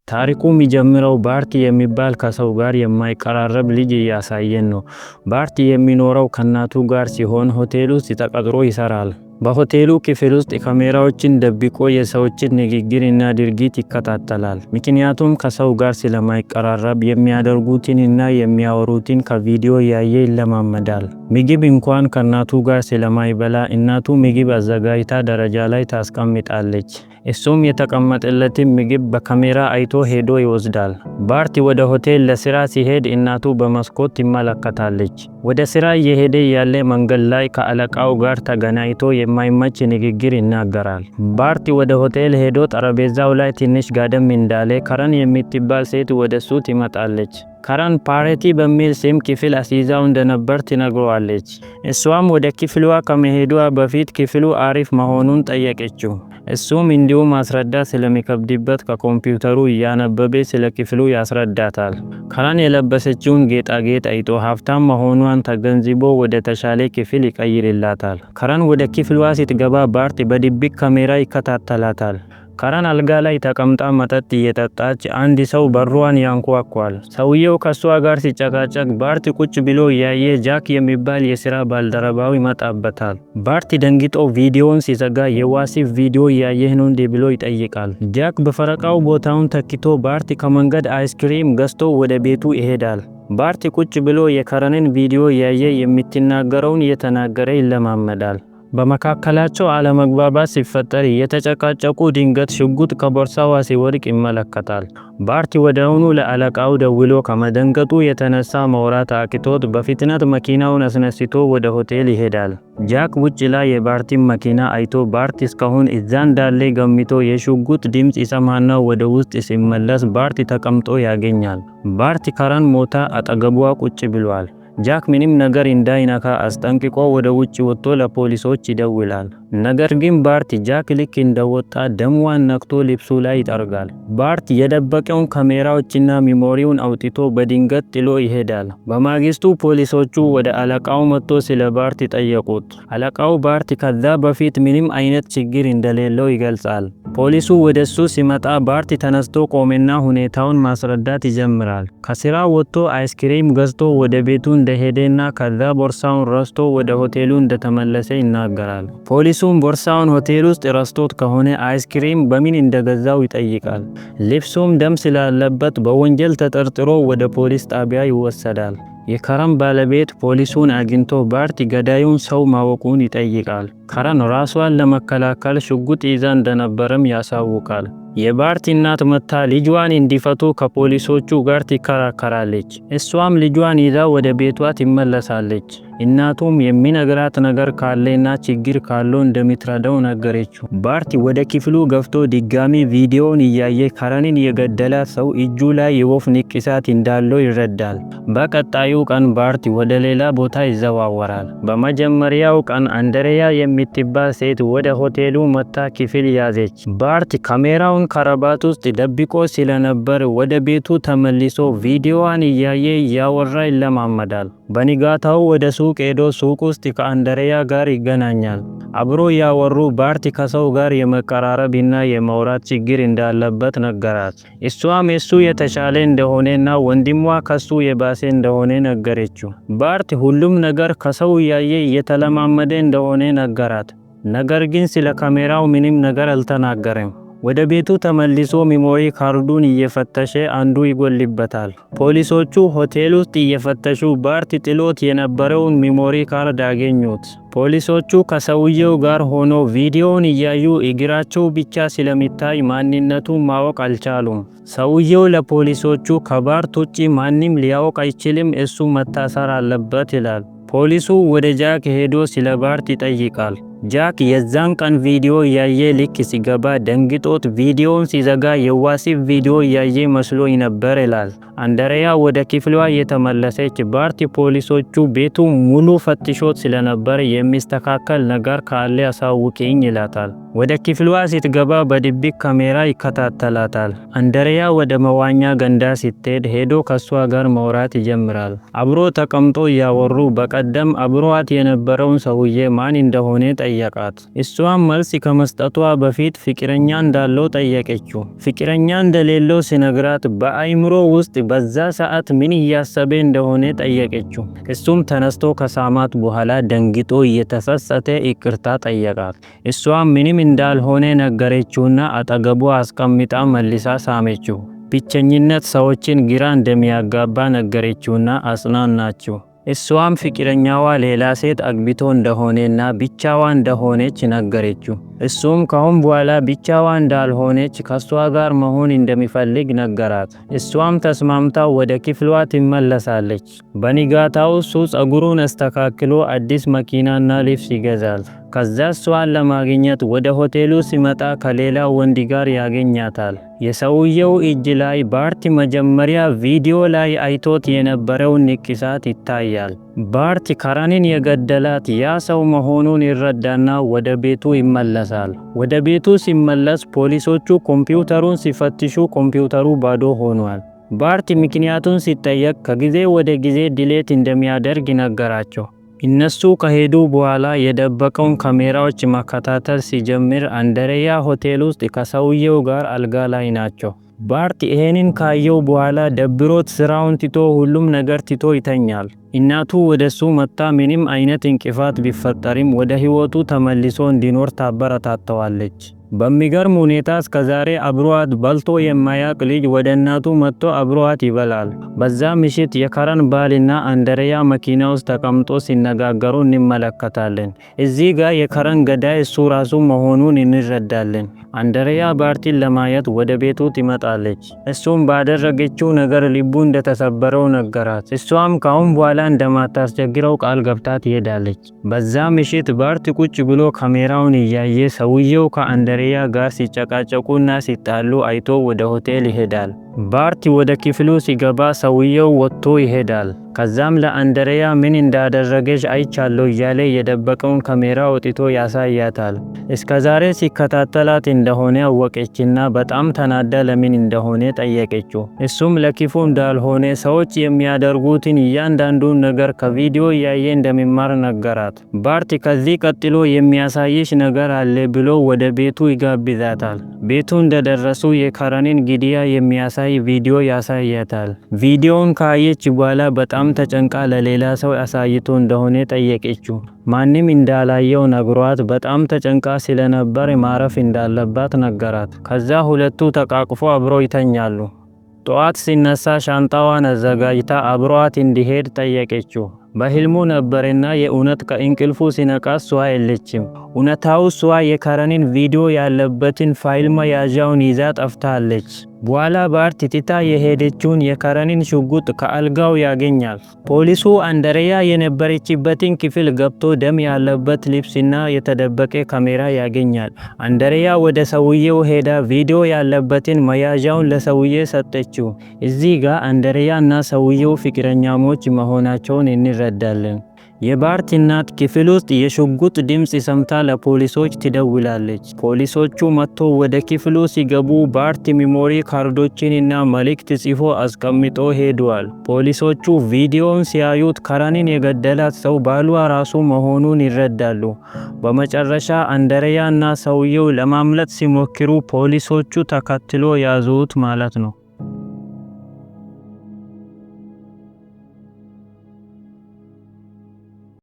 ታሪኩ የሚጀምረው ባርት የሚባል ከሰው ጋር የማይቀራረብ ልጅ እያሳየን ነው። ባርት የሚኖረው ከእናቱ ጋር ሲሆን ሆቴል ውስጥ ተቀጥሮ ይሰራል። በሆቴሉ ክፍል ውስጥ ካሜራዎችን ደብቆ የሰዎችን ንግግር እና ድርጊት ይከታተላል። ምክንያቱም ከሰው ጋር ስለማይቀራረብ የሚያደርጉትንና የሚያወሩትን ከቪዲዮ እያየ ይለማመዳል። ምግብ እንኳን ከእናቱ ጋር ስለማይበላ እናቱ ምግብ አዘጋጅታ ደረጃ ላይ ታስቀምጣለች። እሱም የተቀመጠለትን ምግብ በካሜራ አይቶ ሄዶ ይወስዳል። ባርት ወደ ሆቴል ለስራ ሲሄድ እናቱ በመስኮት ትመለከታለች። ወደ ስራ እየሄደ ያለ መንገድ ላይ ከአለቃው ጋር ተገናኝቶ የማይመች ንግግር ይናገራል። ባርት ወደ ሆቴል ሄዶ ጠረጴዛው ላይ ትንሽ ጋደም እንዳለ ከረን የምትባል ሴት ወደ እሱ ትመጣለች። ከረን ፓሬቲ በሚል ስም ክፍል አስይዛው እንደነበር ትነግረዋለች። እሷም ወደ ክፍሏ ከመሄዷ በፊት ክፍሉ አሪፍ መሆኑን ጠየቀችው። እሱም እንዲሁ ማስረዳት ስለሚከብድበት ከኮምፒውተሩ እያነበበ ስለ ክፍሉ ያስረዳታል። ከረን የለበሰችውን ጌጣጌጥ አይቶ ሀብታም መሆኗን ተገንዝቦ ወደ ተሻለ ክፍል ይቀይርላታል። ከረን ወደ ክፍሏ ስትገባ ባርት በድብቅ ካሜራ ይከታተላታል። ከረን አልጋ ላይ ተቀምጣ መጠጥ እየጠጣች አንድ ሰው በሯን ያንኳኳል። ሰውየው ከሷ ጋር ሲጨቃጨቅ ባርት ቁጭ ብሎ እያየ ጃክ የሚባል የስራ ባልደረባው ይመጣበታል። ባርት ደንግጦ ቪዲዮውን ሲዘጋ የወሲብ ቪዲዮ እያየህ ነው እንዴ ብሎ ይጠይቃል። ጃክ በፈረቃው ቦታውን ተክቶ ባርት ከመንገድ አይስክሪም ገዝቶ ወደ ቤቱ ይሄዳል። ባርት ቁጭ ብሎ የከረንን ቪዲዮ እያየ የምትናገረውን እየተናገረ ይለማመዳል። በመካከላቸው አለመግባባት ሲፈጠር እየተጨቃጨቁ ድንገት ሽጉጥ ከቦርሳዋ ሲወድቅ ይመለከታል። ባርት ወዲያውኑ ለአለቃው ደውሎ ከመደንገጡ የተነሳ ማውራት አቅቶት በፍጥነት መኪናውን አስነስቶ ወደ ሆቴል ይሄዳል። ጃክ ውጭ ላይ የባርቲን መኪና አይቶ ባርት እስካሁን እዛ እንዳለ ገምቶ የሽጉጥ ድምፅ ይሰማና ወደ ውስጥ ሲመለስ ባርት ተቀምጦ ያገኛል። ባርት ከረን ሞታ አጠገቧ ቁጭ ብሏል። ጃክ ምንም ነገር እንዳይነካ አስጠንቅቆ ወደ ውጭ ወጥቶ ለፖሊሶች ይደውላል። ነገር ግን ባርት ጃክ ልክ እንደወጣ ደምዋን ነክቶ ልብሱ ላይ ይጠርጋል። ባርት የደበቀውን ካሜራዎችና memory ውን አውጥቶ በድንገት ጥሎ ይሄዳል። በማግስቱ ፖሊሶቹ ወደ አለቃው መጥቶ ስለ ባርት ጠየቁት። አለቃው ባርት ከዛ በፊት ምንም አይነት ችግር እንደሌለው ይገልጻል። ፖሊሱ ወደ እሱ ሲመጣ ባርት ተነስቶ ቆሜና ሁኔታውን ማስረዳት ይጀምራል። ከስራ ወጥቶ አይስክሪም ገዝቶ ወደ ቤቱ እንደሄደና ከዛ ቦርሳውን ረስቶ ወደ ሆቴሉ እንደተመለሰ ይናገራል። ፖሊሱም ቦርሳውን ሆቴል ውስጥ ረስቶት ከሆነ አይስክሪም በምን እንደገዛው ይጠይቃል። ልብሱም ደም ስላለበት በወንጀል ተጠርጥሮ ወደ ፖሊስ ጣቢያ ይወሰዳል። የከረን ባለቤት ፖሊሱን አግኝቶ ባርት ገዳዩን ሰው ማወቁን ይጠይቃል። ከረን ራሷን ለመከላከል ሽጉጥ ይዛ እንደነበረም ያሳውቃል። የባርት እናት መጥታ ልጇን እንዲፈቱ ከፖሊሶቹ ጋር ትከራከራለች። እሷም ልጇን ይዛ ወደ ቤቷ ትመለሳለች። እናቱም የሚነግራት ነገር ካለና ችግር ካለው እንደምትረዳው ነገረችው። ባርት ወደ ክፍሉ ገብቶ ድጋሚ ቪዲዮውን እያየ ከረንን የገደላት ሰው እጁ ላይ የወፍ ንቅሳት እንዳለው ይረዳል። በቀጣዩ ቀን ባርት ወደ ሌላ ቦታ ይዘዋወራል። በመጀመሪያው ቀን አንድሪያ የምትባል ሴት ወደ ሆቴሉ መጥታ ክፍል ያዘች። ባርት ካሜራውን ከረባት ውስጥ ደብቆ ስለነበር ወደ ቤቱ ተመልሶ ቪዲዮዋን እያየ እያወራ ይለማመዳል። በንጋታው ወደ ሱቅ ሄዶ ሱቅ ውስጥ ከአንድሪያ ጋር ይገናኛል። አብሮ ያወሩ ባርት ከሰው ጋር የመቀራረብና የማውራት ችግር እንዳለበት ነገራት። እሷም እሱ የተሻለ እንደሆነና ወንድሟ ከሱ የባሰ እንደሆነ ነገረችው። ባርት ሁሉም ነገር ከሰው እያየ እየተለማመደ እንደሆነ ነገራት። ነገር ግን ስለ ካሜራው ምንም ነገር አልተናገረም። ወደ ቤቱ ተመልሶ memory card ኡን እየፈተሸ አንዱ ይጎልበታል። ፖሊሶቹ ሆቴል ውስጥ እየፈተሹ ባርት ጥሎት የነበረውን memory card አገኙት። ፖሊሶቹ ከሰውየው ጋር ሆኖ ቪዲዮውን እያዩ እግራቸው ብቻ ስለሚታይ ማንነቱን ማወቅ አልቻሉም። ሰውየው ለፖሊሶቹ ከባርት ውጪ ማንም ሊያውቅ አይችልም፣ እሱ መታሰር አለበት ይላል። ፖሊሱ ወደ ጃክ ሄዶ ስለ ባርት ይጠይቃል። ጃክ የዛን ቀን ቪዲዮ እያየ ልክ ሲገባ ደንግጦት ቪዲዮውን ሲዘጋ የወሲብ ቪዲዮ እያየ መስሎኝ ነበር ይላል። አንድሪያ ወደ ክፍሏ እየተመለሰች ባርት ፖሊሶቹ ቤቱ ሙሉ ፈትሾት ስለነበር የሚስተካከል ነገር ካለ አሳውቂኝ ይላታል። ወደ ክፍሏ ስትገባ በድብቅ ካሜራ ይከታተላታል። አንድሪያ ወደ መዋኛ ገንዳ ስትሄድ ሄዶ ከሷ ጋር ማውራት ይጀምራል። አብሮ ተቀምጦ እያወሩ በቀደም አብሯት የነበረውን ሰውዬ ማን እንደሆነ ጠየቃት። እሷም መልስ ከመስጠቷ በፊት ፍቅረኛ እንዳለው ጠየቀችው። ፍቅረኛ እንደሌለው ሲነግራት በአይምሮ ውስጥ በዛ ሰዓት ምን እያሰበ እንደሆነ ጠየቀችው። እሱም ተነስቶ ከሳማት በኋላ ደንግጦ እየተጸጸተ ይቅርታ ጠየቃት። እሷም ምንም እንዳልሆነ ነገረችውና አጠገቡ አስቀምጣ መልሳ ሳመችው። ብቸኝነት ሰዎችን ግራ እንደሚያጋባ ነገረችውና አጽናናችው። እሷም ፍቅረኛዋ ሌላ ሴት አግብቶ እንደሆነና ብቻዋ እንደሆነች ነገረችው። እሱም ካሁን በኋላ ብቻዋ እንዳልሆነች ከሷ ጋር መሆን እንደሚፈልግ ነገራት። እሷም ተስማምታ ወደ ክፍሏ ትመለሳለች። በንጋታው እሱ ጸጉሩን አስተካክሎ አዲስ መኪናና ልብስ ይገዛል። ከዛ እሷን ለማግኘት ወደ ሆቴሉ ሲመጣ ከሌላ ወንድ ጋር ያገኛታል። የሰውየው እጅ ላይ ባርት መጀመሪያ ቪዲዮ ላይ አይቶት የነበረው ንቅሳት ይታያል። ባርት ካረንን የገደላት ያ ሰው መሆኑን ይረዳና ወደ ቤቱ ይመለሳል። ወደ ቤቱ ሲመለስ ፖሊሶቹ ኮምፒውተሩን ሲፈትሹ ኮምፒውተሩ ባዶ ሆኗል። ባርት ምክንያቱን ሲጠየቅ ከጊዜ ወደ ጊዜ delete እንደሚያደርግ ነገራቸው። እነሱ ከሄዱ በኋላ የደበቀውን ካሜራዎች መከታተል ሲጀምር አንድሪያ ሆቴል ውስጥ ከሰውየው ጋር አልጋ ላይ ናቸው። ባርት ይሄንን ካየው በኋላ ደብሮት ስራውን ትቶ ሁሉም ነገር ትቶ ይተኛል። እናቱ ወደሱ መጥታ ምንም አይነት እንቅፋት ቢፈጠርም ወደ ህይወቱ ተመልሶ እንዲኖር ታበረታተዋለች። በሚገርም ሁኔታ እስከዛሬ አብሯት በልቶ የማያቅ ልጅ ወደ እናቱ መጥቶ አብሯት ይበላል። በዛ ምሽት የከረን ባልና አንድሪያ መኪና ውስጥ ተቀምጦ ሲነጋገሩ እንመለከታለን። እዚህ ጋር የከረን ገዳይ እሱ ራሱ መሆኑን እንረዳለን። አንድሪያ ባርቲን ለማየት ወደ ቤቱ ትመጣለች። እሱም ባደረገችው ነገር ልቡ እንደተሰበረው ነገራት። እሷም ካሁን በኋላ እንደማታስቸግረው ቃል ገብታ ትሄዳለች። በዛ ምሽት ባርት ቁጭ ብሎ ካሜራውን እያየ ሰውየው ከአንድሪያ ጋር ሲጨቃጨቁና ሲጣሉ አይቶ ወደ ሆቴል ይሄዳል። ባርት ወደ ክፍሉ ሲገባ ሰውየው ወጥቶ ይሄዳል። ከዛም ለአንድሪያ ምን እንዳደረገች አይቻለሁ እያለ የደበቀውን ካሜራ አውጥቶ ያሳያታል። እስከዛሬ ሲከታተላት እንደሆነ አወቀችና በጣም ተናዳ ለምን እንደሆነ ጠየቀችው። እሱም ለክፉ እንዳልሆነ ሰዎች የሚያደርጉትን እያንዳንዱን ነገር ከቪዲዮ እያየ እንደሚማር ነገራት። ባርት ከዚህ ቀጥሎ የሚያሳይሽ ነገር አለ ብሎ ወደ ቤቱ ይጋብዛታል። ቤቱ እንደደረሱ የከረንን ግድያ የሚያሳይ ቪዲዮ ያሳያታል። ቪዲዮውን ካየች በኋላ በጣም ተጨንቃ ለሌላ ሰው አሳይቶ እንደሆነ ጠየቀችው። ማንም እንዳላየው ነግሯት በጣም ተጨንቃ ስለነበር ማረፍ እንዳለባት ነገራት። ከዛ ሁለቱ ተቃቅፎ አብሮ ይተኛሉ። ጠዋት ሲነሳ ሻንጣዋን አዘጋጅታ አብሯት እንዲሄድ ጠየቀችው። በህልሙ ነበርና የእውነት ከእንቅልፉ ሲነቃ እሷ የለችም። እውነታው እሷ የከረንን ቪዲዮ ያለበትን ፋይል መያዣውን ይዛ ጠፍታለች። በኋላ ባርት ትታ የሄደችውን የከረንን ሽጉጥ ከአልጋው ያገኛል። ፖሊሱ አንድሪያ የነበረችበትን ክፍል ገብቶ ደም ያለበት ልብስና የተደበቀ ካሜራ ያገኛል። አንድሪያ ወደ ሰውየው ሄዳ ቪዲዮ ያለበትን መያዣውን ለሰውዬ ሰጠችው። እዚህ ጋር አንድሪያ እና ሰውየው ፍቅረኛሞች መሆናቸውን እንረዳለን። የባርት እናት ክፍል ውስጥ የሽጉጥ ድምፅ ሰምታ ለፖሊሶች ትደውላለች። ፖሊሶቹ መጥቶ ወደ ክፍሉ ሲገቡ ባርት memory ካርዶችንና መልእክት ጽፎ አስቀምጦ ሄዷል። ፖሊሶቹ ቪዲዮውን ሲያዩት ከረንን የገደላት ሰው ባሏ ራሱ መሆኑን ይረዳሉ። በመጨረሻ አንድሪያ እና ሰውየው ለማምለጥ ሲሞክሩ ፖሊሶቹ ተከትሎ ያዙት ማለት ነው።